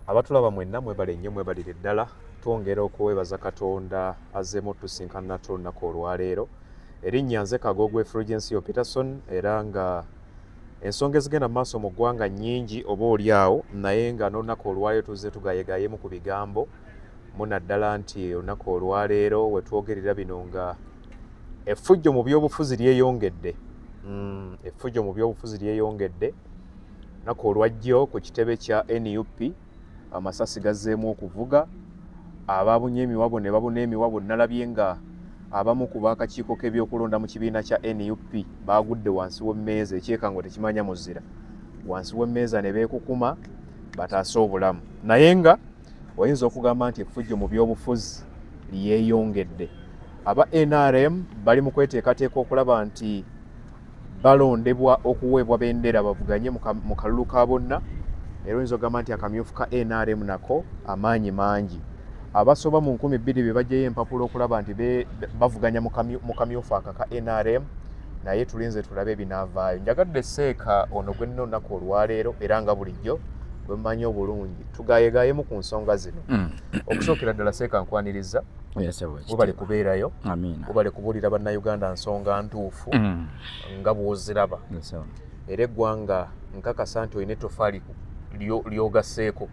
Abatulaba mwenna mwebale nnyo, mwebalire ddala. Twongera okwebaza Katonda azzeemu otusinkana nate olunaku olwaleero. Erinnya nze Kagogwe Fulgencio Peterson, era nga ensonga ezigenda mu maaso mu ggwanga nnyingi oba oli awo, naye nga n'olunaku olwaleero tuzze tugayegayemu ku bigambo munaddala nti olunaku olwaleero we twogerera bino nga effujjo mu byobufuzi lyeyongedde. Effujjo mu byobufuzi lyeyongedde. Olunaku olwajjo ku kitebe kya NUP amasasi gazzeemu okuvuga, ababunye emiwabo ne babuna emiwabo. Nalabye nga abamu ku b'akakiiko k'ebyokulonda mu kibiina kya NUP baagudde wansi w'emmeeza, ekyekango tekimanya muzira, wansi w'emmeeza ne beekukuma bataase obulamu. Naye nga oyinza okugamba nti effujjo mu byobufuzi lyeyongedde. Aba NRM bali mu kweteekateeka okulaba nti balondebwa okuweebwa bendera bavuganye mu kalulu ka bonna, era oyinza okugamba nti akamyufu ka NRM nako amaanyi mangi. Abasoba mu 2000 be baggyeyo empapula okulaba nti bavuganya mu kamyufu aka ka NRM, naye tulinze tulabe ebinaavaayo. Njagadde Seeka ono gwe nnina olunaku olwaleero, era nga bulijjo bwe mmanyi obulungi tugayegayemu ku nsonga zino. Okusookera ddala Seeka nkwaniriza, webale kubeerayo, webale kubuulira bannayuganda nsonga ntuufu nga bw'oziraba. Era eggwanga nkakasa nti olina ettofaali lyogasseeko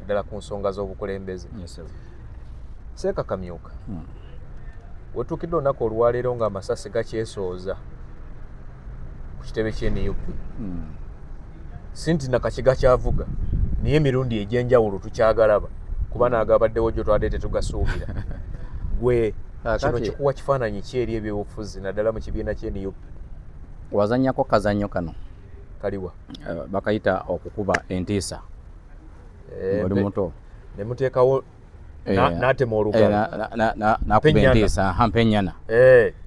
ddala ku nsonga z'obukulembeze. Seeka Kamyuka, wetuukidde olunaku olwaleero ng'amasasi gakyesooza ku kitebe ky'e NUP. Si nti nakaki gakyavuga, naye emirundi egy'enjawulo tukyagalaba, kuba n'agabaddewo gyo twadde tetugasuubira. Gwe kino kikuwa kifaananyi ki eri ebyobufuzi naddala mu kibiina ky'e NUP? Wazannyako kazannyo kano. Kaliwa? Bakayita okukuba entiisa. Oli muto. Ne muteekawo n'atema olugalo. N'akuba entiisa, mpenyana.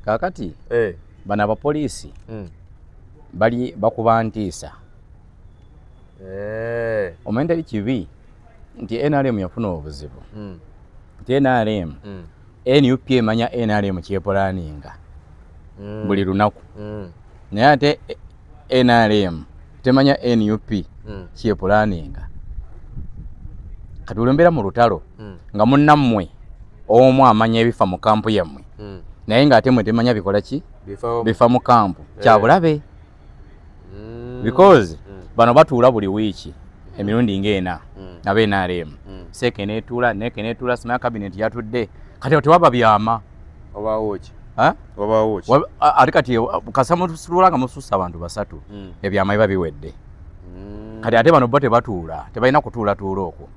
Kaakati bano abapoliisi bali bakuba ntiisa. Omanyi teri kibi nti NRM yafuna obuzibu. Nti NRM, NUP emanya NRM kyepolaninga buli lunaku. Naye ate NRM temanya NUP kyepolaninga. Kati olwembeera mu lutalo nga munnammwe omu amanya ebifa mu kampu yammwe, naye ng'ate mwe temanya bikola ki? Bifa mu kampu. Kyabulabe. Because bano batuula buli wiiki emirundi ng'ena aba NRM. Seeke n'etuula, neeke n'etuula, simanya cabinet yatudde. Kati tewaba byama. Wabaawo ki? Wabaawo ki? Ate kati kasa mutuula nga musussa abantu basatu, ebyama biba biwedde. Kati ate bano bo tebatuula, tebalina kutuulatuula okwo.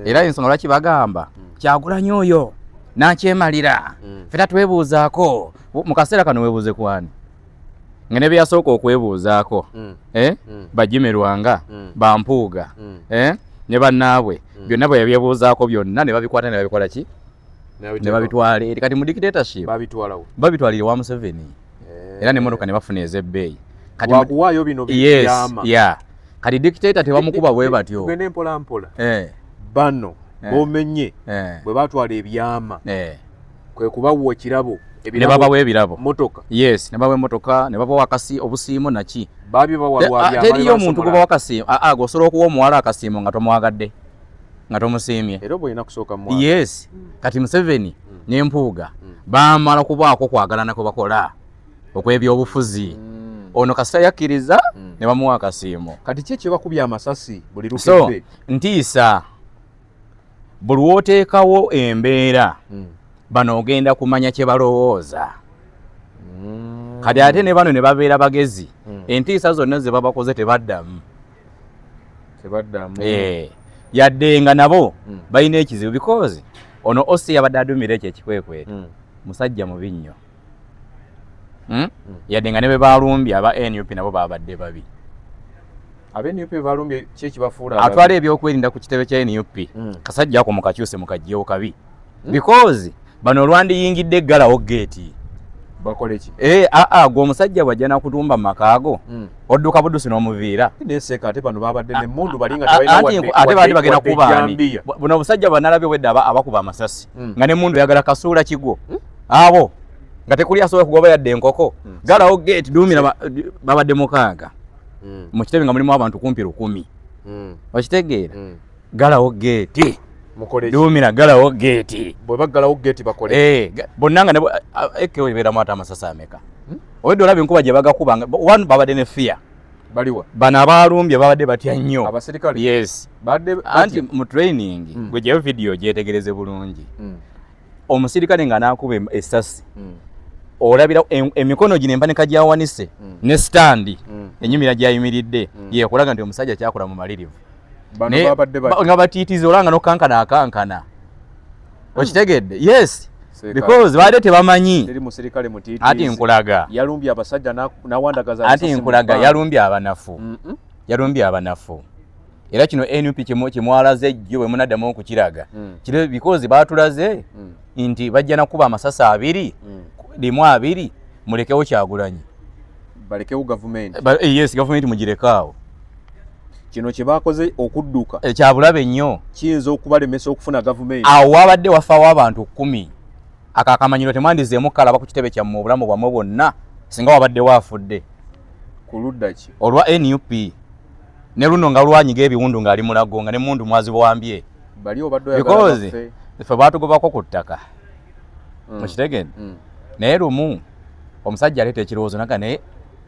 Era ensonga lwaki bagamba Kyagulanyi oyo n'akyemalira, ffe tatwebuuzaako. Mu kaseera kano weebuuze ku ani? Nga ne bye yasooka okwebuuzaako, bajimerwanga, bampuuga, ne bannaabwe, byonna bwe yabyebuuzaako byonna ne babikwata ne babikola ki? Ne babitwala eri. Kati mu dictatorship babitwalira wa Museveni, era n'emmotoka ne bafuna ez'ebbeeyi. Wakuwaayo bino byama. Kati dictator tebamukuba bwe batyo. Tugende mpola mpola. Bano bomenye bwe batwala ebyama kwe kubawa ekirabo, ne babawa ebirabo, motoka. Yes, ne babawa emotoka, ne babawa akasi obusiimo naki. Babibawa lwa byama. Teriyo omuntu gubawa akasiimo. Gwosobola okuwa omuwala akasiimo nga tomwagadde, nga tomusiimye. Era oba olina kusooka mwana. Yes. Kati Museveni ne Mpuuga baamala kubaako okwagalana kwe bakola okw'ebyobufuzi. Ono kasita yakkiriza ne bamuwa akasiimo. Kati ki ekibakubya amasasi buli lukedde? So ntiisa buli w'oteekawo embeera bano ogenda kumanya kye balowooza. Kati ate ne bano ne babeera bagezi, entiisa zonna ze babakoze tebaddamu. Yadde nga nabo balina ekizibu because ono OC yabadde adumira ekyo ekikwekweto, musajja mubi nnyo. Yadde nga ne bwe balumbye aba NUP nabo babadde babi. Aba NUP balumbye ki ekibafuula? Atwala ebyokwerinda ku kitebe kya NUP, kasajja ako mukakyuse mukaggyewo kabi. Because bano olwandiyingidde eggalawo geeti. Bakole ki? Gwe omusajja bw'ajja n'akutumba mu makaago, odduka buddusi n'omuviira. Neseeka ate bano babadde n'emmundu bali nga tebalina wadde. Ate baali bagenda kuba ani? Buno obusajja bwanalabye bwedda abakuba amasasi nga n'emmundu eyagala kasuula kigwo. Abo nga tekuli asobola kugoba yadde enkoko. Ggalawo geeti duumira babadde mukaaga. Mu kitebe nga mulimu abantu kumpi 1000. Okitegeera? Galawo geeti. Duumira galawo geeti. Bwe baggalawo geeti bakole. Bonna nga ekewo ebeeramu ate amasasi ameka. Obwedda olaba enkuba gye bagakuba one babadde ne fear. Baliwa. Bano abalumbye babadde batya nnyo. Abasirikale. Yes. Badde anti mu training gwe gyeyo video gyetegereze bulungi. Omusirikale nga n'akuba essasi. Olabira emikono gino empanika gyawanise ne stand enyumira gyayimiridde yekulaga nti omusajja kyakola mu malirivu. Nga batiitiza olanga n'okankana akankana. Okitegedde? Yes. Because baadde tebamanyi. Teri musirikale mutiitizi. Ati nkulaga. Yalumbye abasajja n'awandagaza. Ati nkulaga yalumbye abanafu. Yalumbye abanafu. Era kino NUP kimwalaze jjo bwe munaddamu okukiraga. Kiro because baatulaze nti bajja nakuba amasasi 2 limu 2 mulekewo Kyagulanyi. Balekewo gavumenti. Yes, gavumenti mugirekaawo. Kino kye bakoze okudduka. Ekyabulabe nnyo. Kiyinza okubalemesa okufuna gavumenti. Awo wabadde wafaawo abantu 10. Akakamanyiro temwandizeemu kalaba ku kitebe kyammwe obulamu bwammwe bwonna singa wabadde waafudde. Ku ludda ki? Olwa NUP. Ne luno nga lwanyiga ebiwundu ng'ali mulago nga n'emmundu mwazibuwambye. Bali obadde oyagala baffe. Ffe baatugobako ku ttaka. Mukitegedde? Naye lumu omusajja aleeta ekirowoozo naga naye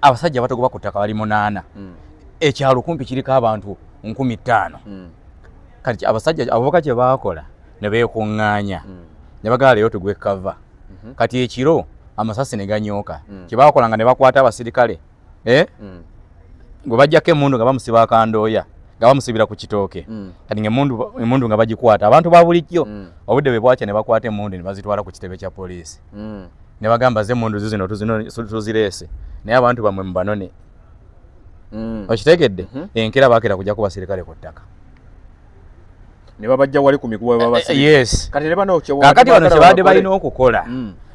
abasajja batugoba ku ttaka bali 8. Ekyalo kumpi kiriko abantu 5,000. Kati abasajja abavubuka kye baakola ne beekuŋŋaanya. Ne bagala leero tugwe kava. Kati ekiro amasasi ne ganyooka. Kye baakolanga ne bakwata abasirikale. Gwe bajjako emmundu nga bamusiba akandooya nga bamusibira ku kitooke. Kati ng'emmundu nga bagikwata abantu ba bulijjo obudde bwe bwakya ne bakwata emmundu ne bazitwala ku kitebe kya poliisi. Ne bagamba ze emmundu zino tuzireese naye abantu bammwe mubanone. Okitegedde? Enkeera baakera kujja ku basirikale ku ttaka. Ne babajja wali ku miguwa babasirikale. Yes. Kati ne bano kakati bano kye badde balina okukola.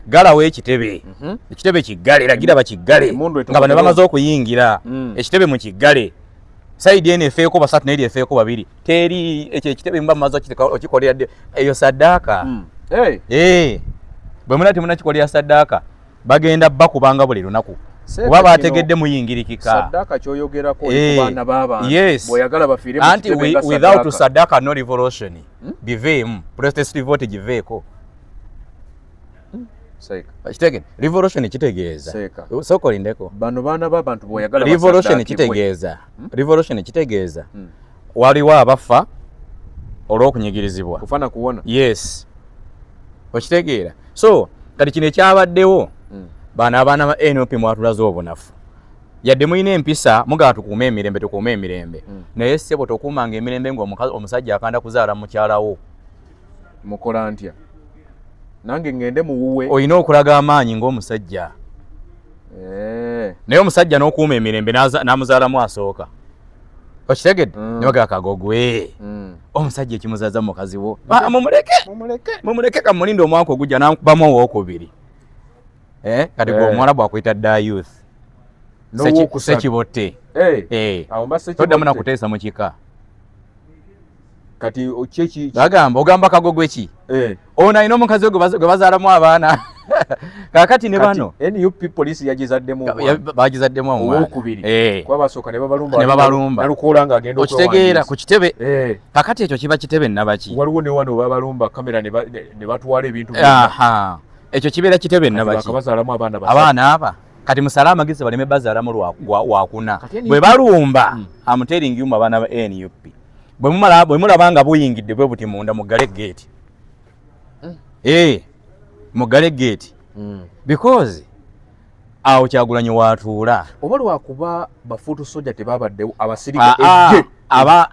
Galawo ekitebe. Ekitebe kiggale, lagira bakiggale. Nga bano bamaze okuyingira. Ekitebe mukiggale. Saidi eno efeeko 3 n'eri efeeko 2. Teri ekyo ekitebe muba mumaze okikolera dde eyo saddaaka. Bwe muna temunakikolera saddaaka bagenda bakubanga buli lunaku. Kuba bategedde muyingirikika. Saddaaka ky'oyogerako ku baana b'abantu. Yes. Bw'oyagala bafiire mu kitebe nga saddaaka. Without saddaaka no revolution. Biveemu. Protest vote giveeko. Kitegedde? Revolution kitegeeza. Sooka olindeko. Bano baana b'abantu bw'oyagala revolution kitegeeza. Revolution kitegeeza. Waliwo abafa olw'okunyigirizibwa. Kufa na kuwona. Yes. Okitegeera. So kati kino ekyabaddewo bano abaana ba NUP mwatulaze obunafu. Yadde mulina empisa mugala tukuume emirembe tukuume emirembe. Naye ssebo tokuumanga emirembe ng'omusajja akanda kuzaala mukyala wo. Mukola ntya? Nange ngende muwuwe. Olina okulaga amaanyi ng'omusajja. Naye omusajja n'okuuma emirembe n'amuzaalamu asooka. Okitegedde? Ne bagala Kagogwe. Omusajja ekimuzaaza mukazi wo. Mumuleke! Mumuleke kamulinde omwaka ogujja n'ankubamu owookubiri. Kati gwe omuwala bw'akuyita dda youth. Sekibotte. Toddamu na kuteesa mu kika. Kati kyeki bagamba ogamba Kagogwe ki? Ono alina omukazi we gwe bazaalamu abaana. Kaakati ne bano NUP poliisi yagizaddemu omwana. Bagizaddemu omwana. Owookubiri. Kuba basooka ne babalumba. Ne babalumba. Nalukoola ng'agenda okitegeera ku kitebe. Kaakati ekyo kiba kitebe nnabaki. Waliwo ne wano babalumba kamera ne batwala ebintu. Ekyo kibeera kitebe nnabaki. Bakabazaalamu abaana basatu. Abaana aba. Kati musale amagezi baleme bazaalamu lwakuna. Bwe balumba I'm telling you abaana ba NUP. Bwe mulaba nga buyingidde bwe buti munda muggale geeti. Muggale geeti. Because awo Kyagulanyi waatuula. Oba lwakuba bafuutu soja tebabaddewo abasirikale ejje.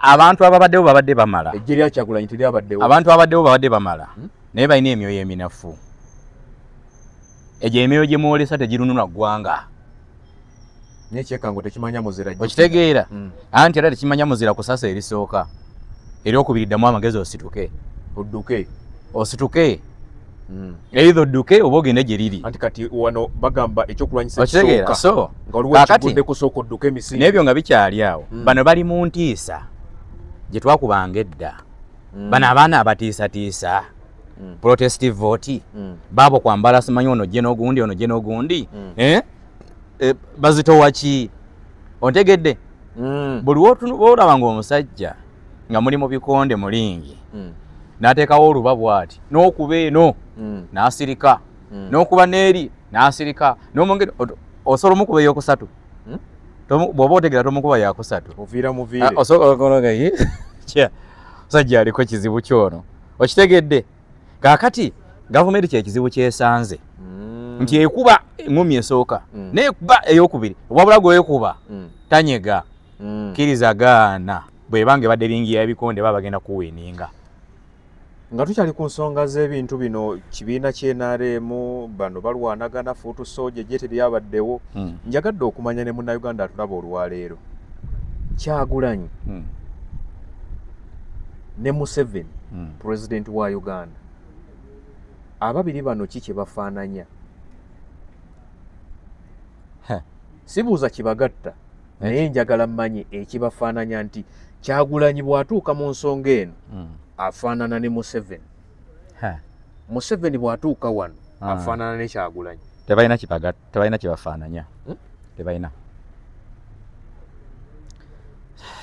Abantu ababaddewo babadde bamala. Ejje lya Kyagulanyi teryabaddewo. Abantu ababaddewo babadde bamala. Naye balina emyoyo eminafu. Egyo emyoyo gye mwolesa tegirunula ggwanga. N'ekyekango tekimanya muzira. Okitegeera? Anti era tekimanya muzira kusasa erisooka. Eryokubiri ddamu amagezi osituke. Odduke. Osituke. Either odduke oba ogende gye riri. Anti kati wano bagamba ekyokulwanyisa ekisooka. So, nga waliwo ekigudde kusooka odduke emisinde. N'ebyo nga bikyali awo. Bano bali mu ntiisa gye twakubanga edda. Bano abaana abatiisatiisa. Protestive vote. Baabo kwambala simanyi ono gye n'ogundi ono gye n'ogundi. Bazitowa ki? Ontegedde? Buli w'olaba ng'omusajja nga muli mu bikonde mulingi n'ateekawo oluba bw'ati n'okuba eno n'asirika n'okuba n'eri n'asirika n'omwongere osobola omukuba eyokusatu bw'oba otegeera tomukuba yakusatu oviira muviire musajja aliko kizibu kyono okitegedde. Kaakati gavumenti kyekizibu kyesanze nti ekuba engumi esooka n'ekuba eyokubiri wabula gwekuba tanyega kkiriza gaana bwebanga ebadde ringi y'ebikonde baba bagenda kuwininga. Nga tukyali ku nsonga z'ebintu bino, kibiina ky'NRM bano balwanagana fuutu soja gye teryabaddewo. Njagadde okumanya ne munnayuganda atulaba olwaleero, Kyagulanyi ne Museveni pulezidenti wa Uganda, ababiri bano ki kye bafaananya? Sibuuza kibagatta, naye njagala mmanye ekibafaananya nti Kyagulanyi bw'atuuka mu nsonga eno afaanana ne Museveni, Museveni bw'atuuka wano afaanana ne Kyagulanyi. Tebalina tebalina kibafaananya, tebalina.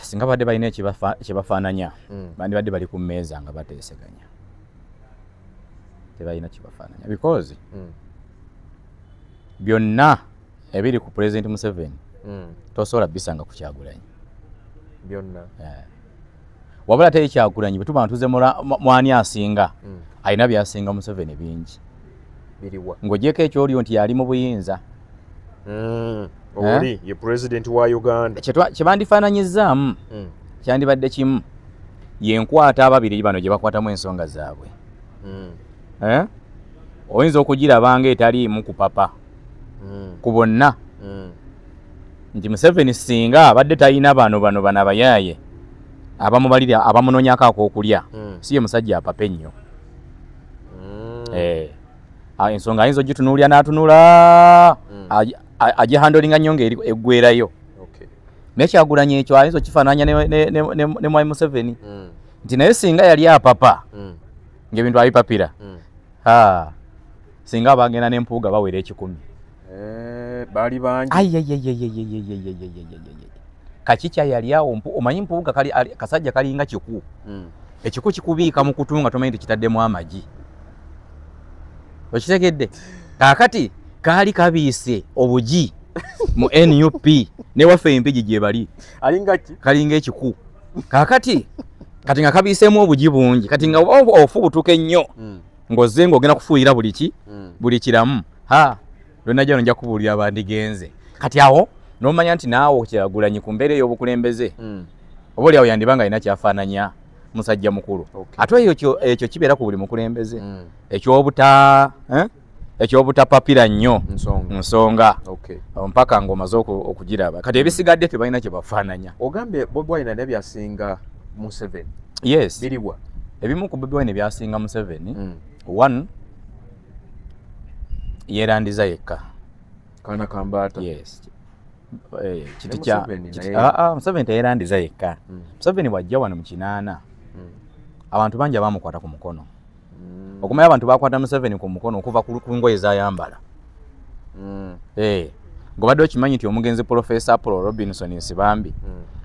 Singa badde balina ekibafaananya bandibadde bali ku mmeeza nga bateeseganya. Tebalina kibafaananya because byonna ebiri ku President Museveni tosobola bisanga ku Kyagulanyi byonna. Wabula teri Kyagulanyi bwe tuba ntuze mwani asinga alina by'asinga Museveni bingi biriwa ng'ogyeko ekyolyo nti yali mu buyinza oli ye president wa Uganda. Kye bandifaananyizzaamu kyandibadde kimu, yenkwata ababiri bano gye bakwatamu ensonga zaabwe. Oyinza okugiraba nga etaliimu kupapa ku bonna nti Museveni singa abadde talina bano bano bano abayaaye abamubalira abamunoonyako ak'okulya si ye musajja apapa ennyo. Ensonga ayinza ogitunuulira n'atunula agihandolinga nnyo ng'eggwerayo. Naye Kyagulanyi ekyo ayinza okifaananya ne Mwami Museveni nti naye singa yali apapa ng'ebintu abipapira singa abagenda n'empuuga bawera 10 baali bangi. Kakikya yali awo omanyi mpuuga kasajja kalinga kiku ekiku kikubiika mu kutu nga tomanyi nti kitaddemu amagi okitegedde. Kaakati kaali kabiise obugi mu NUP newaffe empigi gye bali kalinga ekiku. Kaakati kati nga kabiiseemu obugi bungi, kati nga ofubutuka ennyo ng'ozze ng'ogenda kufuuyira buli ki buli kiramu. Lwenajja no nja kubuulira bandigenze. Kati awo n'omanya nti naawe Kyagulanyi ku mbeera ey'obukulembeze oba oli awo yandiba nga alina kyafaananya musajja mukulu. Ate ekyo kibeera ku buli mukulembeze ekyobutapapira nnyo nsonga mpaka ng'omaze okugiraba. Kati ebisigadde tebalina kye bafaananya. Ogambye Bobi Wine alina byasinga Museveni. Yes, biriwa ebimu ku Bobi Wine byasinga Museveni. One, yeerandiza yekka kana kambaata. Yes. Museveni teyeerandiza yekka. Museveni bw'ajja wano mu 80 abantu bangi abamukwata ku mukono. Okumanya abantu bakwata Museveni ku mukono okuva ku ngoye z'ayambala. Ng'obadde okimanyi nti omugenzi Professor Paul Robinson Nsibambi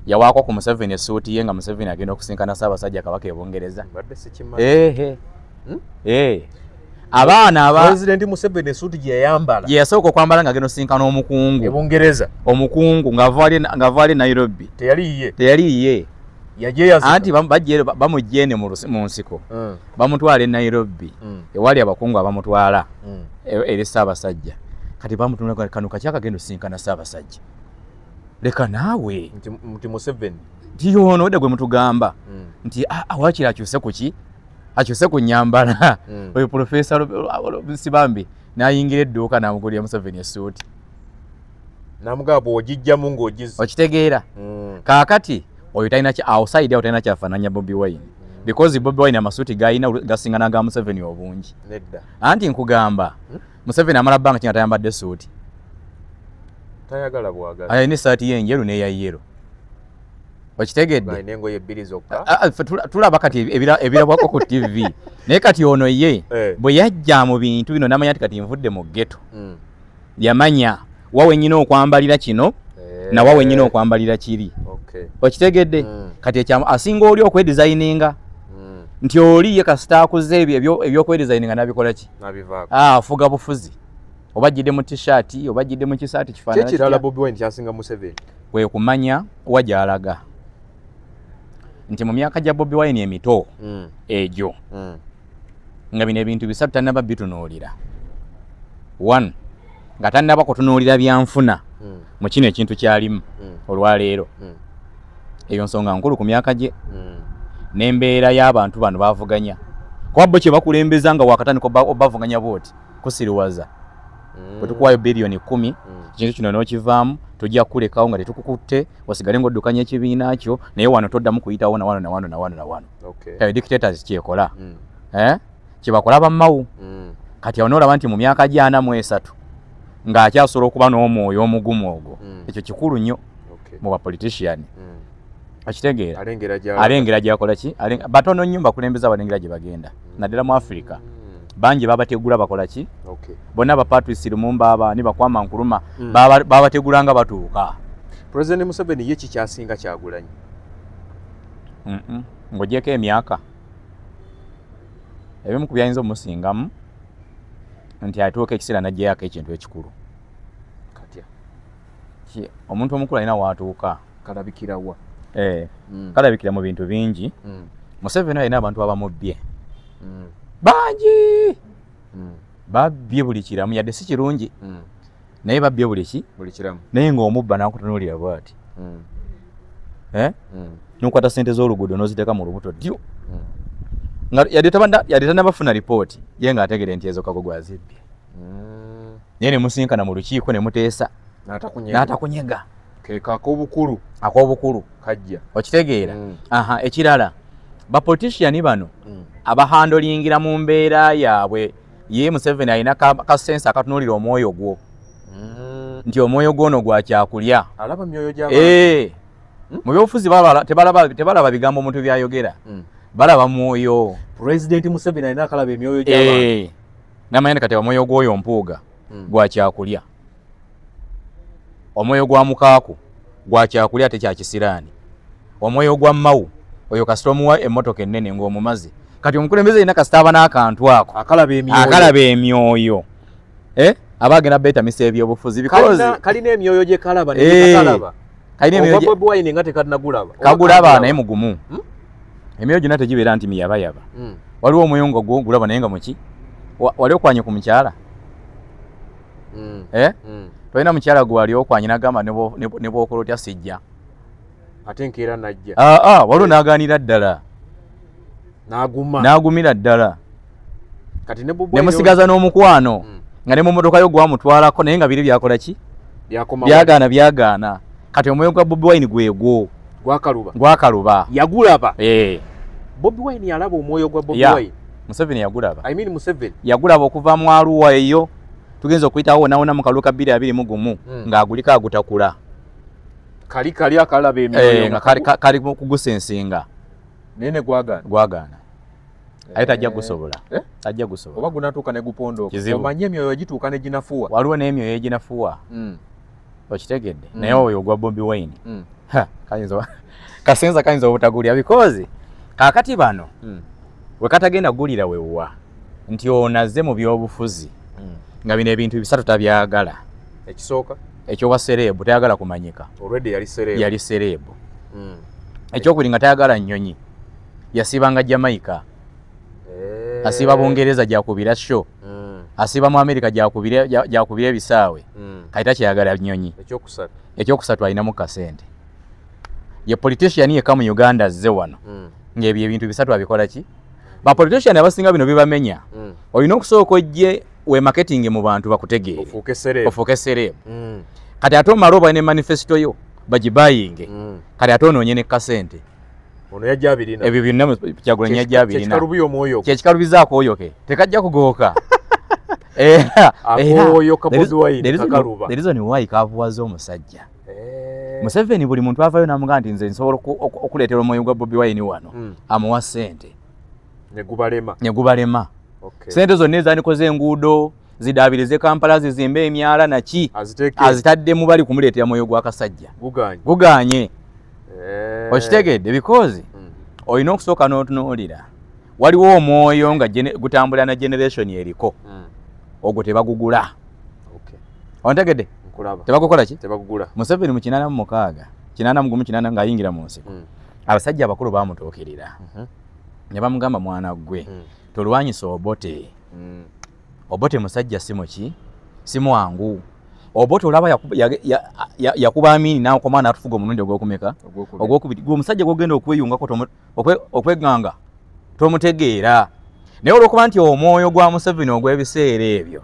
yawaako ku Museveni essuuti ye nga Museveni agenda okusinkana Ssaabasajja Kabaka e Bungereza. Abaana aba President Museveni essuuti gye yayambala gye yasooka okwambala ng'agenda osinkana omukungu e Bungereza, omukungu ng'ava ali Nairobi. Teyali ye anti bamuggyene mu nsiko bamutwala e Nairobi ewali abakungu abamutwala eri Ssaabasajja. Kati bamutunula kano kaki akagenda osinkana Ssaabasajja, leka naawe nti Museveni nti ono odde gwe mutugamba nti waakiri akyuse ku ki, akyuse ku nnyambala. Oyo Professor Nsibambi n'ayingira edduuka n'amugulira Museveni essuuti n'amugamba bw'ogijjamu ng'ogizza. Okitegeera? Kaakati oyo talina outside awo talina kyafaananya Bobi Wine because Bobi Wine amasuuti g'alina gasinga n'aga Museveni obungi. Nedda. Anti nkugamba Museveni amala bbanga ki nga tayambadde ssuuti? Tayagala bwagala. Alina essaati ye enjeru n'eya yero. Okitegedde? Alina engoye bbiri zokka. Tulaba kati ebirabwako ku TV. Naye kati ono ye bwe yajja mu bintu bino n'amanya nti kati nvudde mu ghetto. Yamanya wa wennyini okwambalira kino na wa wennyini okwambalira kiri. Okitegedde? Kati asinga oli okwedesigninga nti oli ye kasita akuze ebyo ebyokwedesigninga n'abikola ki? Afuga bufuzi. Oba ajjidde mu t-shirt, oba ajjidde mu kisaati kifaanana. Kyekirala Bobi Wine kyasinga Museveni kwe kumanya wa gy'alaga nti mu myaka gya Bobi Wine emito egyo nga bino ebintu bisatu tannaba bitunuulira. One, nga tannaba kutunuulira byanfuna mu kino ekintu kyalimu olwaleero. Eyo nsonga nkulu ku myaka gye n'embeera y'abantu bano bavuganya. Kuba bo kye bakulembeza nga wakatandika obavuganya bw'oti kusiriwaza. Bwe tukuwaayo biliyoni 10 ekintu kino n'okivaamu tujja kukulekawo nga tetukukutte osigale ng'oddukanya ekibiina kyo naye wano toddamu kuyitawo na wano na wano na wano na wano. Eyo dictators kyekola. Kyebakola bammawu. Kati awo n'olaba nti mu myaka gya 43 ng'akyasobola okuba n'omwoyo omugumu ogwo. Ekyo kikulu nnyo mu ba politician. Okitegeera? Alengera gy'akola ki? Batono nnyo bakulembeza abalengera gye bagenda naddala mu Africa. Bangi babategula bakola ki? Bonna ba Patrice Lumumba aba ni bakwama Nkrumah babategula nga batuuka. President Museveni ye kikyasinga Kyagulanyi? Ng'ogyeko emyaka ebimu ku byayinza omusingamu nti atuuka ekiseera n'aggyako ekintu ekikulu. Katya omuntu omukulu alina waatuuka. Kalabikira wa? Kalabikira mu bintu bingi. Museveni alina abantu abamubbye bangi. Babbye buli kiramu yadde si kirungi naye babbye buli ki? Buli kiramu. Naye ng'omubba n'akutunuulira bw'ati. N'okwata ssente z'oluguudo n'oziteeka mu lubuto ddyo. Nga yadde tannabafuna lipooti ye ng'ategeera nti ezo Kagogo azibbye. Naye ne musinkana mu lukiiko ne muteesa n'atakunyega. Keeka ak'obukulu. Ak'obukulu. Kajja. Okitegeera? Ekirala ba politician bano abahandolingira mu mbeera yaabwe. Ye Museveni alina kasensa akatunuulira omwoyo gwo nti omwoyo gwono gwa kyakulya. Alaba myoyo gy'abantu. Mu byobufuzi tebalaba bigambo omuntu byayogera, balaba mwoyo. President Museveni alina akalaba emyoyo gy'abantu. Namanya kati omwoyo gw'oyo Mpuuga gwa kyakulya, omwoyo gwa Mukaaku gwa kyakulya ate kya kisiraani, omwoyo gwa Mao oyo kasita omuwa emmotoka ennene ng'omumaze. Kati omukulembeze yenna kasita aba n'akantu ako akalaba emyoyo aba agenda beetamisa ebyobufuzi. Kalina emyoyo gye kalaba ne gye kalina emyoyo gye Bobi Wine nga tekanagulaba. Kagulaba naye mugumu. Emyoyo gyonna tegibeera nti miyabayaba. Waliwo omwoyo nga gwo gulaba naye nga muki? Wali okwanye ku mukyala? Tolina mukyala gwe wali okwanye n'agamba ne bw'okola otya sijja. Ate nkeera najja. Waliwo n'agaanira ddala. N'aguma. N'agumira ddala. Kati ne ne musigaza n'omukwano nga ne mu mmotoka yo gwamutwalako naye nga biri byakola ki? Byagaana byagaana. Kati omwoyo gwa Bobi Wine gwegwo. Gwakaluba. Gwakaluba. Yagulaba. Bobi Wine yalaba omwoyo gwa Bobi Wine. Museveni yagulaba. I mean Museveni. Yagulaba okuva mu Arua eyo tugenza okuyitawo wonna mu kalulu ka 2021 ng'agulika agutakula. Kali kali akalaba emyoyo. Nga kali kugusensinga. Nene gwagaana. Gwagaana. Aye tajja gusobola. Tajja gusobola. Oba gunatuuka ne gupondoka. Omanye emyoyo gituuka ne ginafuwa. Waliwo n'emyoyo eginafuwa. Okitegedde. Naye oyo ogwa Bobi Wine. Kasenza kayinza obutagulira because kaakati bano we katagenda kugulira wewa nti ono azze mu byobufuzi nga bino ebintu bisatu tabyagala. Ekisooka ekyobwa celeb tayagala kumanyika. Already yali celeb. Yali celeb. Ekyokubiri nga tayagala nnyonyi. Yasibanga Jamaica. Asiba Bungereza gyakubira show. Asiba mu America gyakubira ebisaawe. Kati takyayagala nnyonyi. Ekyokusatu alinamu kasente. Ye politician yekka mu Uganda azze wano ng'ebyo ebintu bisatu abikola ki? Ba politician abasinga bino bibamenya. Olina okusooka ojje we marketing mu bantu bakutegeere. Ofuuke celeb. Kati ate omale oba ne manifesto yo bagibayinge. Kati ate onoonye ne kasente. Ono yajja abirina. Ebyo byonna Kyagulanyi yajja abirina. Kyekikalubiza omwoyo. Kyekikalubizaako oyo ke. Tekajja kugooka. Akooyo ka Bobi Wine kakaluba. The reason why kavuwaza omusajja. Museveni buli muntu avaayo n'amugamba nti nze nsobola okuleetera omwoyo gwa Bobi Wine wano. Amuwa ssente. Ne gubalema. Ne gubalema. Ssente zonna ezandikoze enguudo zidaabirize Kampala zizimbe emyala naki azitaddemu bali kumuleetera mwoyo gwa kasajja. Guganye. Okitegedde? Because olina okusooka n'otunuulira waliwo omwoyo nga gutambula na generation eriko, ogwo tebagugula. Ontegedde? Tebagukola ki? Tebagugula. Museveni mu 86, 81, 80 ng'ayingira mu nsiko, abasajja abakulu bamutuukirira ne bamugamba, mwana ggwe, tolwanyisa Obote. Obote musajja si muki, si mwangu. Obote olaba yakuba Amini n'akoma n'atufuga omulundi ogwokumeka? Ogwokubiri. Gwe omusajja gwogenda okweyungako, okweganga, tomutegeera. Naye olwokuba nti omwoyo gwa Museveni ogw'ebiseera ebyo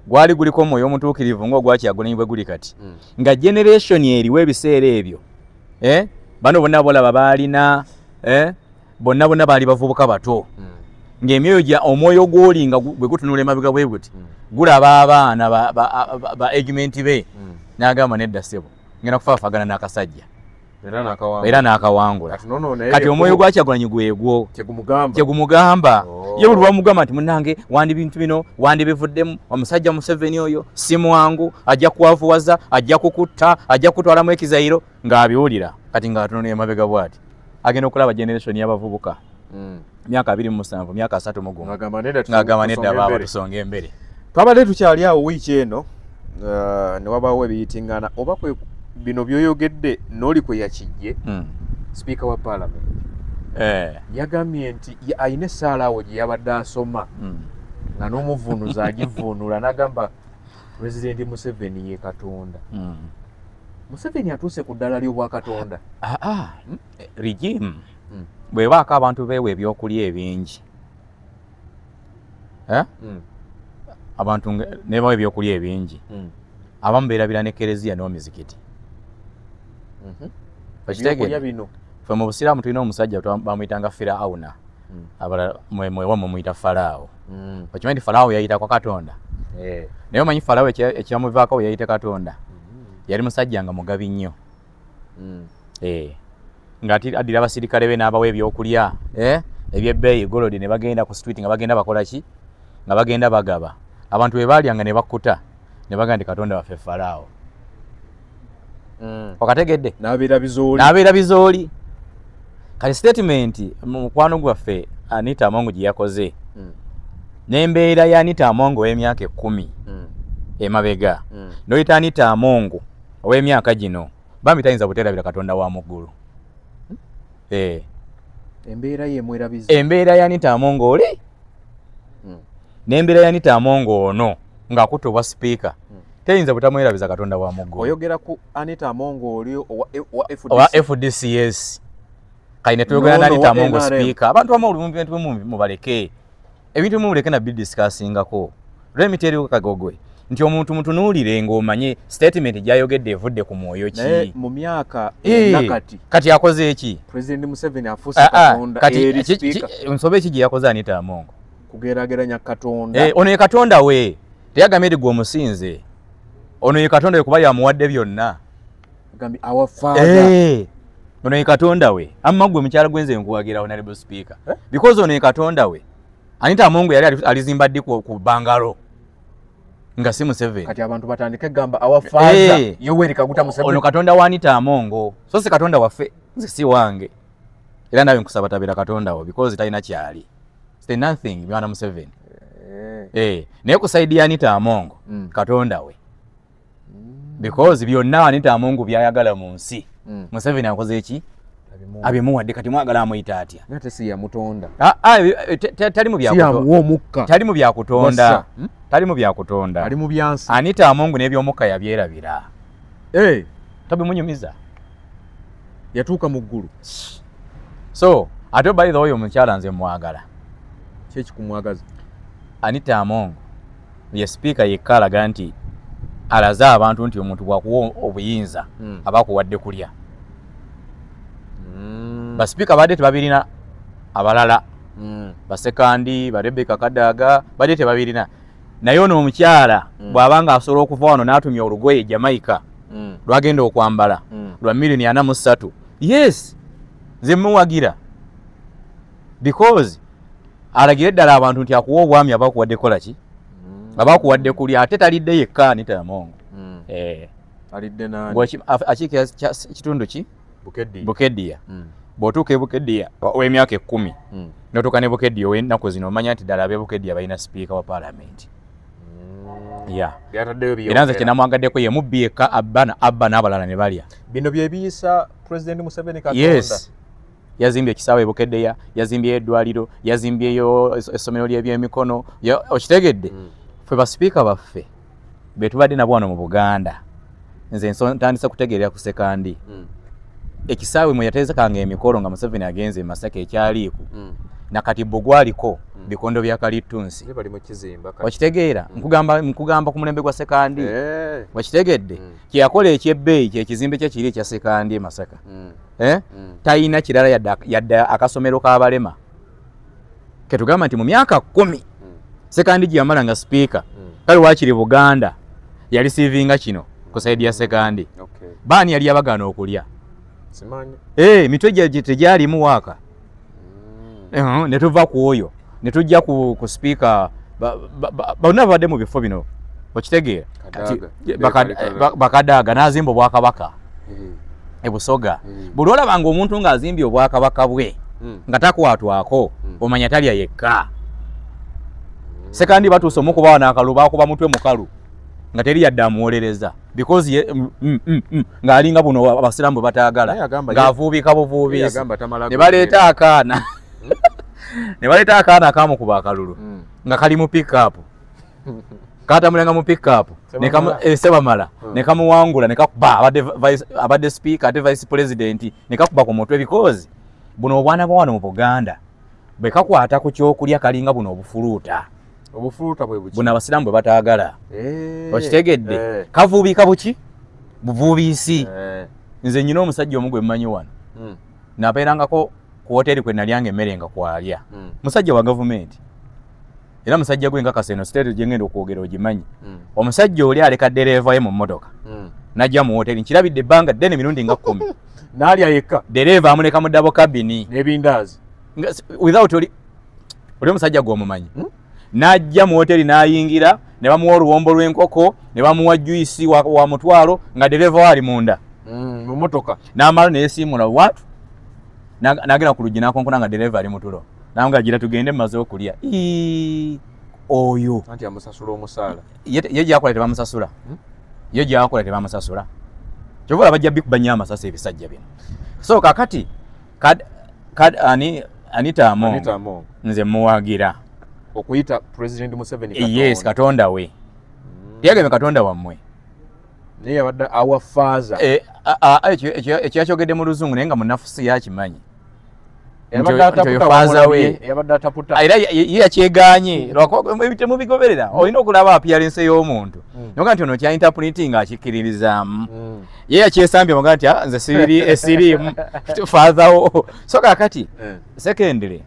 gwali guliko omwoyo omutuukirivu ng'ogwakyagulanyi bwe guli kati, nga generation eriwo ebiseera ebyo, bano bonna bolaba baalina, bonna bonna baali bavubuka bato, ng'emyoyo gya omwoyo gw'oli nga bwe gutunula emabega bwe guti, gulaba abaana ba argument be, n'agamba nedda ssebo, ngenda kufaafagana n'akasajja era n'akawangula. Kati omwoyo gwa Kyagulanyi gwegwo kyegumugamba. Ye buli lwamugamba nti munnange wandi bintu bino wandibivuddemu, omusajja Museveni oyo si mwangu, ajja kwavuwaza, ajja kukutta, ajja kutwalamu ekizayiro, ng'abiwulira. Kati ng'atunula emabega bw'ati, agenda okulaba generation y'abavubuka myaka 27, myaka 31, ng'agamba nedda baaba, tusonga embere. Twabadde tukyali awo wiiki eno ne wabaawo ebiyitingana oba kwe bino byoyogedde n'oli kwe yakijje. Sipiika wa paalamenti yagambye nti ayina essaala awo gye yabadde asoma nga n'omuvuunuzi agivuunula, n'agamba Pulezidenti Museveni ye Katonda. Museveni atuuse ku ddala ly'obwakatonda. Regime bw'ebaako abantu beewa ebyokulya ebingi, abantu nebawa ebyokulya ebingi, abamu beerabira ne kereziya n'omizikiti. Ebyokulya bino. Ffe mu Busiraamu tulina omusajja bamuyitanga Fir'auna, abalala mwewa mumuyita Faraawo. Okimanyi nti Faraawo yayita kwa Katonda? Naye omanyi Faraawo ekyamuvaako we yayita Katonda? Yali musajja nga mugabi nnyo, nga addira abasirikale be n'abawa ebyokulya ebyebbeeyi, golodi, ne bagenda ku street nga bagenda bakola ki, nga bagenda bagaba. Abantu bwe baalyanga ne bakkuta ne bagamba nti Katonda waffe Faraawo. Okategedde? N'abeera bizooli. N'abeera bizooli. Kati statement mukwano gwaffe Anita Among gye yakoze, n'embeera ya Anita Among ow'emyaka 10 emabega, n'oyita Anita Among ow'emyaka gino, bambi tayinza buteerabira Katonda wa mu ggulu. Embeera ye emwerabiza. Embeera ya Anita Among oli n'embeera ya Anita Among ono ng'akutte obwa sipiika teyinza butamwerabiza Katonda wa mu ggulu. Oyogera ku Anita Among oli owa FDC. Owa FDCS. Kati ne tuyogera No, na no, Anita wa Among NRM. sipiika. Abantu abamu ebintu bimu mubaleke, ebintu bimu muleke na bidiscussingako. Let me tell you Kagogwe nti omuntu mutunuulire ng'omanye statement gy'ayogedde evudde ku mwoyo ki. Naye mu myaka nakati Kati akoze eki? President Museveni afuuse Katonda Kati eri sipiika. Nsobe eki gye yakoze Anita Among? Kugeraageranya Katonda. Ono ye Katonda we, teyagambye eri gwe omusinze. Ono ye Katonda we kuba yamuwadde byonna. Agambye our father. Ono ye Katonda we. Amma gwe mukyala gwe nze nkuwagira Honorable Speaker. Because ono ye Katonda we. Anita Among yali alizimba ddi ku bangalo nga si Museveni. Kati abantu batandike gamba our father Yoweri Kaguta Museveni. Ono Katonda wa Anita Among. So si Katonda waffe, nze si wange. Era nawe nkusaba tabira Katonda wo because talina kyali. It's nothing bwana Museveni. Naye ku side ya Anita Among, Katonda we. Because byonna Anita Among byayagala mu nsi. Museveni akoze eki? Abimuwadde. Kati mwagala amuyita atya? Nate si yamutonda. Tali mu bya Si kutonda. yamuwa omukka. Tali mu bya kutonda. Wassa. Tali mu bya kutonda. Ali mu byansi. Anita Among n'ebyomukka yabyerabira. Tobimunyumiza. Yatuuka mu ggulu. So, ate by the way omukyala nze mwagala. Ki ekikumwagaza? Anita Among ye speaker yekka alaga nti alaze abantu nti omuntu bw'akuwa obuyinza aba akuwadde kulya. Basipiika badde tebabirina abalala. Basekandi, ba Rebecca Kadaga badde tebabirina. Naye ono omukyala bw'abanga asobola okuva wano n'atumya olugoye Jamaica lwagenda okwambala lwa milioni 43. Yes, nze muwagira because alagira ddala abantu nti akuwa obwami aba akuwadde kola ki? Aba akuwadde kulya, ate talidde yekka Anita Among. Alidde nani? Akiikira kitundu ki? Bukeddiya. Bw'otuuka e Bukeddiya ow'emyaka 10 n'otuuka ne Bukeddiya ow'ennaku zino, omanya nti ddala ab'e Bukeddiya balina sipiika wa paalamenti. Era nze kyenamwagaddeko ye mubbi yekka abba n'abalala ne balya. Bino bye biyisa President Museveni Katonda. Yes. Yazimbye ekisaawe e Bukeddeya, yazimbyeyo eddwaliro, yazimbyeyo essomero ly'ebyemikono. Okitegedde? Ffe basipiika baffe be tubadde nabo wano mu Buganda, nze ntandise kutegeerera ku Ssekandi. Ekisaawe mwe yateezekanga emikolo nga Museveni agenze e Masaka ekyaliiku, nakati bugwaliko bikondo bya kalittunsi. Okitegeera? Nkugamba ku mulembe gwa Ssekandi. Okitegedde? Kye yakola ekyebbeeyi kyekizimbe kye kiri ekya Ssekandi e Masaka. Talina kirala yadde akasomero k'abalema. Ketugamba nti mu myaka 10 Ssekandi gye yamala nga sipiika, kale waakiri Buganda yali siivinga kino ku side ya Ssekandi. Baani yali yabagaana okulya? Emitwe gye tegyalimu waaka. Ne tuva ku oyo ne tujja ku sipiika, bonna babadde mu bifo bino. Okitegeera? Bakadaaga n'azimba obwakabaka e Busoga. Buli olabanga omuntu ng'azimbye obwakabaka bwe nga takwatwako, omanya talya yekka. Ssekandi batuuse omukubawa n'akalulu, baakuba mutwe mukalu nga teri yadde amuwolereza, because ng'alinga buno abasiraamu bwe bataagala, ng'avuubika buvuubiisi. Ne baleeta akaana, ne baleeta akaana akamukuba akalulu nga kali mu pick-up, katambulanga mu pick-up Sebamala ne kamuwangula ne kakuba abadde speaker ate vice president, ne kakuba ku mutwe, because buno obwana bwa wano mu Buganda bwe kakwata ku kyokulya kalinga buno obufuluuta. Obufuluuta bwe buki? Buno abasiraamu bwe bataagala. Okitegedde? Kavuubika buki? Buvuubiisi. Nze nnyina omusajja omu gwe mmanyi wano, nabeerangako ku woteeri kwe nalyanga emmere nga kwalya. Musajja wa gavumenti, era musajja gwe nkakasa eno siteeti gye ngenda okwogera ogimanyi. Omusajja oli aleka ddereeva ye mu mmotoka n'ajja mu woteeri, nkirabidde ebbanga ddene emirundi nga 10. N'alya yekka. Ddereeva amuleka mu double cabin n'ebindaazi without oli omusajja gw'omumanyi. N'ajja mu woteeri n'ayingira ne bamuwa oluwombo lw'enkoko ne bamuwa juyisi wa mutwalo nga ddereeva we ali munda mu mmotoka. N'amala ne yeesiimula watu n'agenda ku luggi n'akonkona nga ddereeva ali mu tulo, n'amugamba gira tugende mmaze okulya. Oyo anti amusasula omusaala. Ye gy'akola tebamusasula. Ye gy'akola tebamusasula. Kyova olaba bajja bikuba nnyo amasasi ebisajja bino. So kakati Anita Among nze muwagira okuyita President Museveni Katonda. Yes, Katonda we. Teyagambye Katonda wammwe. Naye yabadde our father. Ekyo yakyogedde mu Luzungu naye nga munnafusi yakimanyi. Yabadde ataputa. Era ye yakyegaanye temubigoberera, olina okulaba appearance y'omuntu noga nti ono kya interpreting akikkiririzaamu. Ye yakyesambye muga nti nze siri esiriimu father wo. So kakati secondly,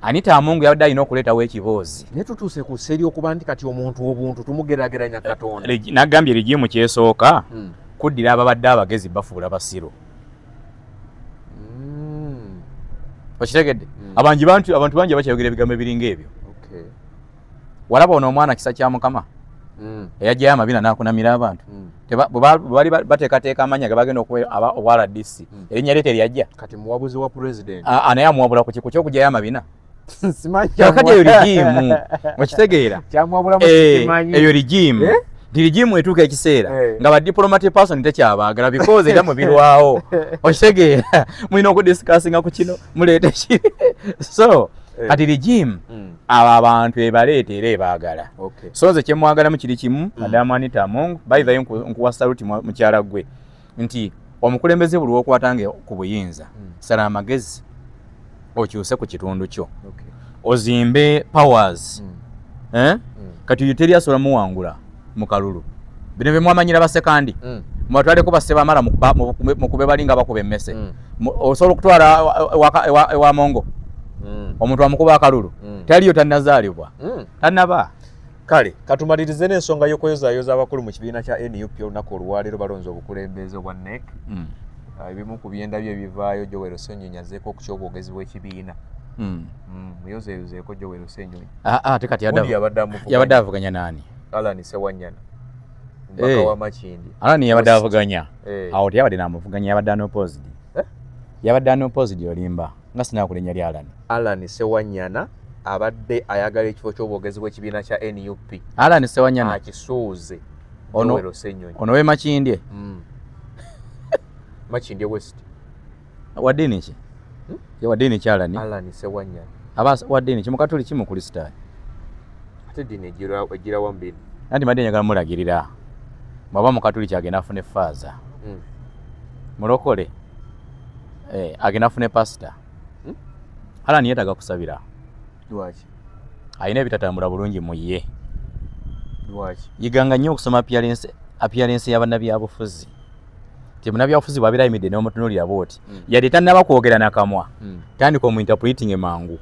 Anita Among yabadde alina okuleetawo ekiboozi. Naye tutuuse ku seri okuba nti kati omuntu obuntu tumugeraageranya Katonda. Nagambye regime kyesooka kuddira ababadde abagezi bafuula basiru. Okitegedde? Abantu bangi bakyayogera ebigambo ebiringa ebyo. Walaba ono omwana Kisa kya Mukama eyajjayo amabina n'akunamira abantu. Bwe bali bateekateeka amannya ge bagenda okuwa obwa RDC, erinnya lye teryajja. Kati muwabuzi wa president. Naye amuwabula ku ky'okuggyayo amabina. Simanyi. Kakati eyo regime, okitegeera? Kyamuwabulamu sikimanyi. Eyo regime. Nti regime etuuka ekiseera nga ba diplomatic person tekyabaagala because era mubirwawo. Okitegeera? Mulina okudiscussinga ku kino, muleete kiri. So kati regime abo abantu ebaleeta era ebaagala. So nze kyemwagalamu kiri kimu, Madam Anita Among, by the way nkuwa salute mukyala gwe, nti omukulembeze buli lw'okwatanga ku buyinza, sala amagezi okyuse ku kitundu kyo. Ozimbe powers. Kati oyo teri asobola muwangula mu kalulu. Bino bye mwamanyira Basekandi. Mubatwaleko Bassebamala mukube balinga bakuba emmese. Osobola okutwala ewa Mongo. Omuntu amukuba akalulu. Taliyo tannazaalibwa. Tannaba. Kale katumalirize n'ensonga y'okweyozaayoza abakulu mu kibiina kya NUP. Olunaku olwaleero balonze obukulembeze obwa NEC. Ebimu ku byendabyo ebivaayo, Joel Ssenyonyi azzeeko ku ky'obwogezi bw'ekibiina. Muyozeeyozeeko Joel Ssenyonyi. Ate kati yabadde avuganya naani? Allan Ssewanyana, omubaka wa Makindye. Allan yabadde avuganya. Awo teyabadde n'amuvuganya, yabadde unopposed. Yabadde unopposed olimba nga sinakulenya lya Allan. Allan Sewanyana abadde ayagala ekifo ky'obwogezi bw'ekibiina kya NUP. Allan Sewanyana akisuuze Joel Ssenyonyi. Ono we Makindye. Makindye West. Wa ddiini ki? Ye wa ddiini ki Allan? Allan Sewanyana. Aba wa ddiini ki? Mukatoliki, Mukristaayo? Ate ddiini egira wambiri. Anti mbadde njagala mulagirira. Bw'aba Mukatoliki agenda afune faaza. Mulokole agenda afune pasita. Allan yeetaaga kusabira. Lwaki? Alina ebitatambula bulungi mu ye. Lwaki? Yiganga nnyo okusoma appearance y'abannabyabufuzi. Ti munnabyabufuzi bw'abeera ayimiridde n'omutunuulira bw'oti, yadde tannaba kwogera na kamwa, tandika omuinterpreting mangu.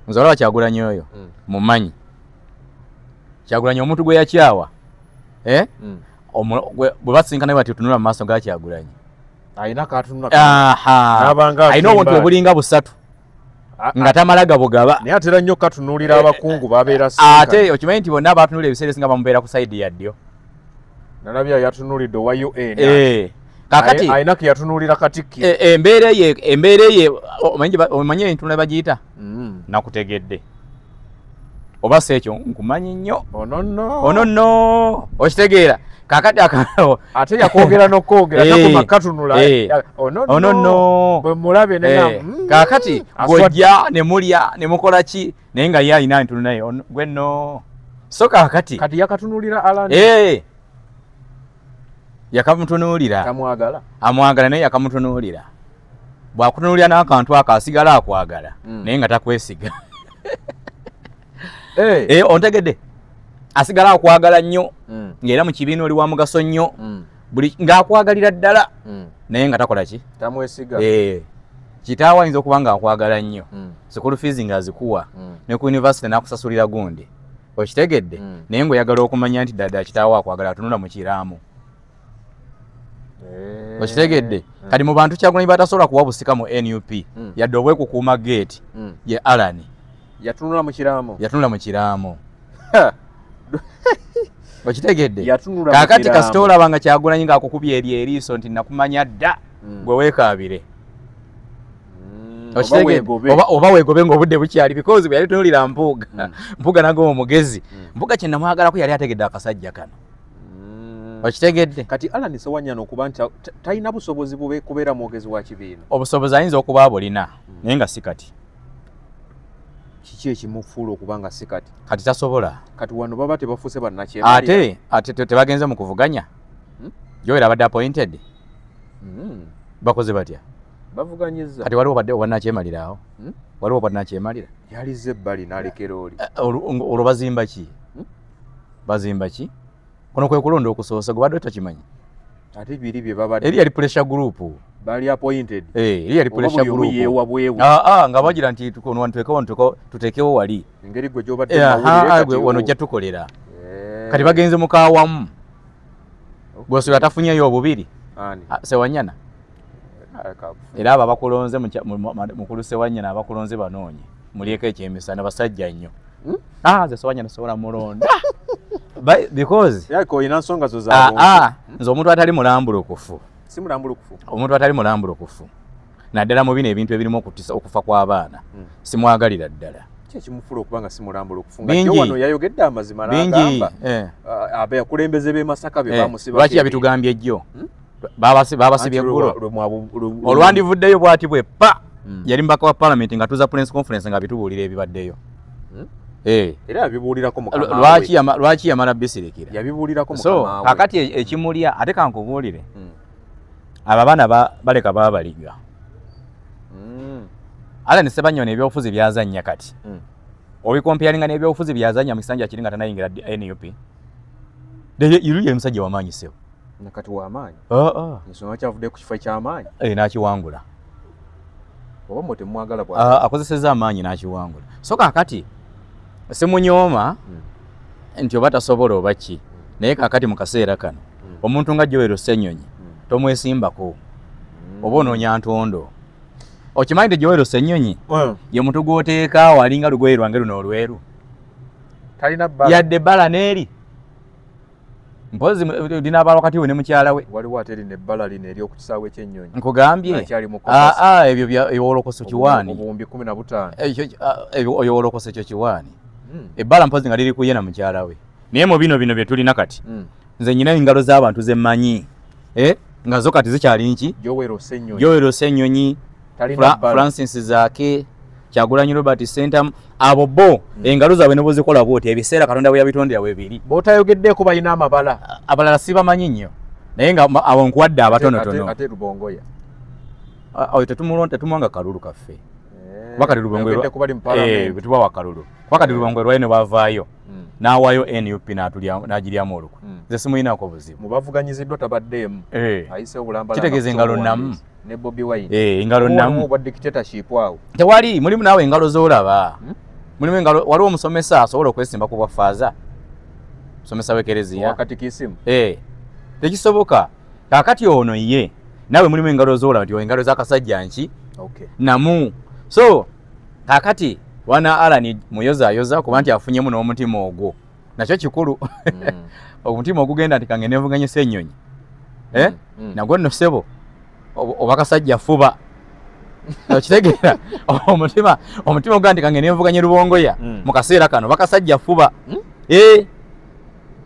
Nze olaba Kyagulanyi oyo, mumanyi. Kyagulanyi omuntu gwe yakyawa, bwe basinkana bati otunula mu maaso ga Kyagulanyi. Alina katunula. Alina obuntu obulinga busatu. Nga tamala gabugaba. Naye atera nnyo katunuulira abakungu babeera ate okimanyi nti bonna abatunuulira ebiseera ebisinga bamubeera ku sayidi ya ddyo. Nalabye yatunuulidde owa UN. Kakati alina ke yatunuulira Katikkiro. Embeera ye omanyi entunula bagiyita? Nakutegedde. Oba si ekyo nkumanyi nnyo. Ono nno. Okitegeera. Kakati ate yakwogera n'okwogera takoma katunula. Ono nno. Bwe mulabe ne kakati gw'ojja ne mulya ne mukola ki naye nga ye alina entunula ye gwe nno. So kakati. Kati yakatunuulira Allan. Yakamutunuulira. Tamwagala. Amwagala naye yakamutunuulira. Bw'akutunuulira n'akantu ako asigala akwagala naye nga takwesiga. Ontegedde. Asigala akwagala nnyo ng'era mu kibiina oli wa mugaso nnyo buli ng'akwagalira ddala naye nga takola ki? Tamwesiga. Kitaawe ayinza okuba ng'akwagala nnyo. School fees ng'azikuwa ne ku university n'akusasulira gundi. Okitegedde? Naye ng'oyagala okumanya nti ddala kitaawe akwagala atunula mu kiraamo. Okitegedde? Kati mu bantu Kyagulanyi batasobola kuwa busika mu NUP yadde obwekukuuma gate ye Allan. Yatunula mu kiraamo. Yatunula mu kiraamo. Okitegedde? Kakati kasita olaba nga Kyagulanyi ng'akukubye eri eriiso nti nakumanya dda gwe weekaabire. Okitegedde? Oba weegobe ng'obudde bukyali because bwe yali tunuulira Mpuuga. Mpuuga n'agamba omugezi. Mpuuga kye namwagalako yali ategedde akasajja kano. Okitegedde? Kati Allan Sewanyana okuba nti talina busobozi bube kubeera mwogezi wa kibiina. Obusobozi ayinza okuba abulina naye nga si kati. Kiki ekimufuula okuba nga si kati? Kati tasobola. Kati wano baba tebafuuse bannakyemalira. Ate tebagenze mu kuvuganya. Joel abadde appointed. Bakoze batya? Bavuganyizza. Kati waliwo badde obwannakyemalira awo? Waliwo obwannakyemalira? Yalizze ebbali n'alekera oli. Olwo bazimba ki? Bazimba ki? Kuno kwe kulonda okusoose gwe badde tokimanyi. Ate biri bye babadde. Eri yali pressure group. Bali appointed. Eri yali pressure group. Yeewa bwewa. Nga bagira nti tutekewo wali. Engeri gwe gy'obadde mawulire kati wano ojja tukolera. Kati bagenze mu kawamu. Gw'osobola tafunyeyo obubiri. Ani? Sewanyana. Era abo abakulonze mukulu Sewanyana abakulonze banoonye. Mulyeko ekyemisana basajja nnyo. Nze Sewanyana sobola mulonda. Because olina nsonga zo za nze omuntu atali mulambulukufu. Si mulambulukufu. Omuntu atali mulambulukufu naddala mu bino ebintu ebirimu okutisa okufa kw'abaana simwagalira ddala. Ki ekimufuula okuba nga si mulambulukufu? Nga jjo wano yayogedde amazima n'agamba abakulembeze b'e Masaka be bamusibako. Lwaki yabitugambye jjo? Babasibye eggulo. Olwandivuddeyo bw'ati bwe pa yali mubaka wa parliament nga tuza press conference nga bitubuulira ebibaddeyo. Era yabibuulirako mukama we. Lwaki yamala bisirikira? Yabibuulirako mukama we. So kakati ekimulya ate kankubuulire. Abo abaana baleka baabaliga. Allan Sewanyana ebyobufuzi byazannya kati. Obikompeyalinga n'ebyobufuzi byazannya mu kisanja kiri nga tannayingira NUP. Yuli ye musajja w'amaanyi ssebo. Nakati w'amaanyi? Ensonga kyavudde ku kifo eky'amaanyi? N'akiwangula. Oba mmwe temwagala bwa. Akozesezza amaanyi n'akiwangula. So kakati simunyooma nti oba tasobola oba ki naye kakati mu kaseera kano omuntu nga Joel Ssenyonyi tomwesimbako oba onoonya ntondo. Okimanyi nti Joel Ssenyonyi ye muntu gw'oteeka awo alinga lugoye lwange luno olweru. Talina bbala. Yadde bbala n'eri. Mpozi linaaba wakati we ne mukyala we. Waliwo ate lino ebbala lino ery'oku kisaawe ky'ennyonyi. Nkugambye. Ebyo bya wolokoso kiwaani. Obuwumbi 15. Oyo wolokoso ekyo kiwaani. Ebbala mpozi nga liri ku ye na mukyala we. Naye mu bino bino bye tulina kati. Nze nnina engalo z'abantu ze mmanyi. Nga zo kati zikyali nki? Joel Ssenyonyi. Francis Zaake, Kyagulanyi Robert Ssentamu, abo bo engalo zaabwe ne bw'ozikola bw'oti ebiseera Katonda bwe yabitondera weebiri. B'otayogeddeko balina amabala. Abalala sibamanyi nnyo. Naye nga abo nkuwadde abatonotono. Ate Rubongoya. Oyo tetumuwanga kalulu kaffe. Kuba kati Rubongoya tubawa kalulu. Kuba kati Rubongoya lwayo ne bavaayo. N'awaayo NUP n'agiryamu olukwe. Nze simuyinaako buzibu. Mu bavuganyiziddwa tabaddeemu. Ayiseewo bulambalamba. Kitegeeza engalo nnamu. Ne Bobi Wine. Engalo nnamu. Obwa dictatorship awo. Tewali, mulimu naawe engalo z'olaba. Mulimu engalo, waliwo omusomesa asobola okwesimba ku bwa faaza. Omusomesa w'ekereziya. Owa katikisimu. Tekisoboka. Kaakati ono ye, naawe mulimu engalo z'olaba nti engalo z'akasajja nki? Namu. So, kaakati wana Alan muyozaayoza kuba nti afunyemu n'omutima ogwo. Nakyo kikulu. Omutima ogugenda nti kange nevuganye Ssenyonyi. Nagwo nno ssebo. Oba kasajja fuba. Okitegeera? Omutima ogugamba nti kange nevuganye Rubongoya mu kaseera kano bakasajja fuba.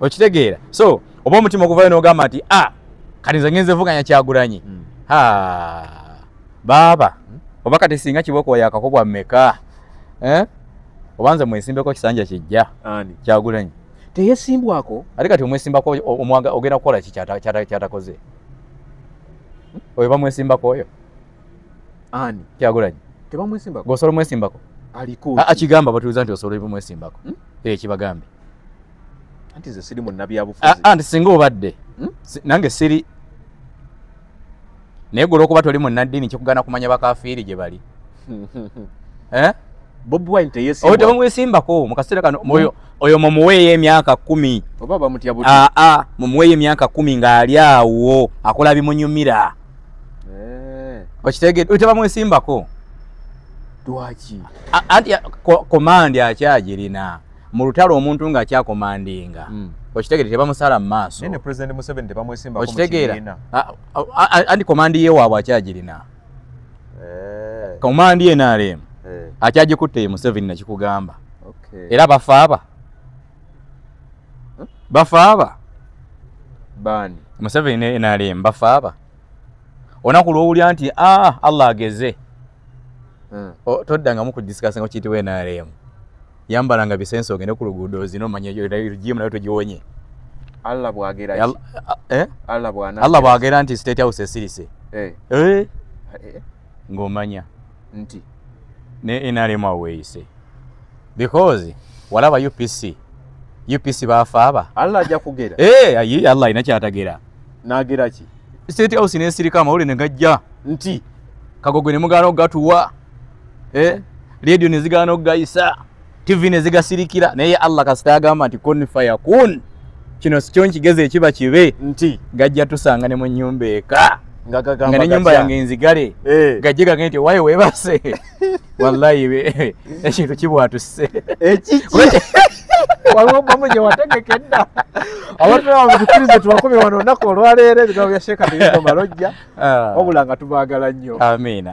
Okitegeera? So, oba omutima oguvaayo n'ogamba nti kati nze ngenze vuganya Kyagulanyi. Baaba. Oba kati singa Kibooko yakakobwa mmeka? Oba nze mwesimbeko kisanja kijja. Ani? Kyagulanyi. Teyesimbwako? Ate kati omwesimbako ogenda kukola ki kyatakoze? Oyo bamwesimbako oyo? Ani? Kyagulanyi. Tebamwesimbako? Gwe osobola omwesimbako? Aliko. Akigamba batuuza nti osobola omwesimbako. Kibagambe. Anti nze siri munnabyabufuzi. Anti singa obadde. Nange siri. Naye gwe olw'okuba toli munnaddiini kikugaana kumanya bakafiiri gye bali. Bobi Wine teyesimbwa. Oyo tebamwesimbako mu kaseera kano oyo mumuweeyo emyaka 10. Oba bamutya buti. Mumuweeyo emyaka 10 ng'ali awo akola bimunyumira. Okitegeera? Oyo tebamwesimbako. Lwaki? Anti komandi akyagirina. Mu lutalo omuntu ng'akyakomandinga. Okitegeera tebamusala mu maaso. Naye ne President Museveni tebamwesimbako mu kibiina. Anti komandi ye waabwe akyagirina. Komandi ye NRM. Akyagikutte Museveni nakikugamba. Era bafa aba. Bafa aba. Baani? Museveni ne NRM bafa aba. Olunaku lw'owulira nti Allah ageze. Toddangamu kudiscussinga kiyitibwa NRM. Yambalanga bisenso ogende ku luguudo zino omanye regimu nayo togiwonye. Allah bw'agera ki? Allah bw'ana. Allah bw'agera nti State House esirise. Ng'omanya. Nti ne NRM awo weeyise. Because walaba UPC. UPC bafa aba. Allah ajja kugera. Allah alina ky'atagera. N'agera ki? State House n'esirika amawulire ne gajja. Nti Kagogwe ne mugaana okugatuwa. Radio ne zigaana okugayisa. TV ne zigasirikira. Naye Allah kasita agamba nti kun fayakun. Kino sikyo nkigeze ekiba kibe. Nti gajja tusanga ne mu nnyumba eka. Nga n'ennyumba yange nzigale. Gajje gagende nti wayo weebase. Wallahi ekintu kibwatuse. Ekiki? Waliwo bomu gye wategeka edda. Abantu abo tukirize tubakome wano olunaku olwaleero ebigambo bya Sheikh Abirigo Malojja. Wabula nga tubaagala nnyo. Amiina.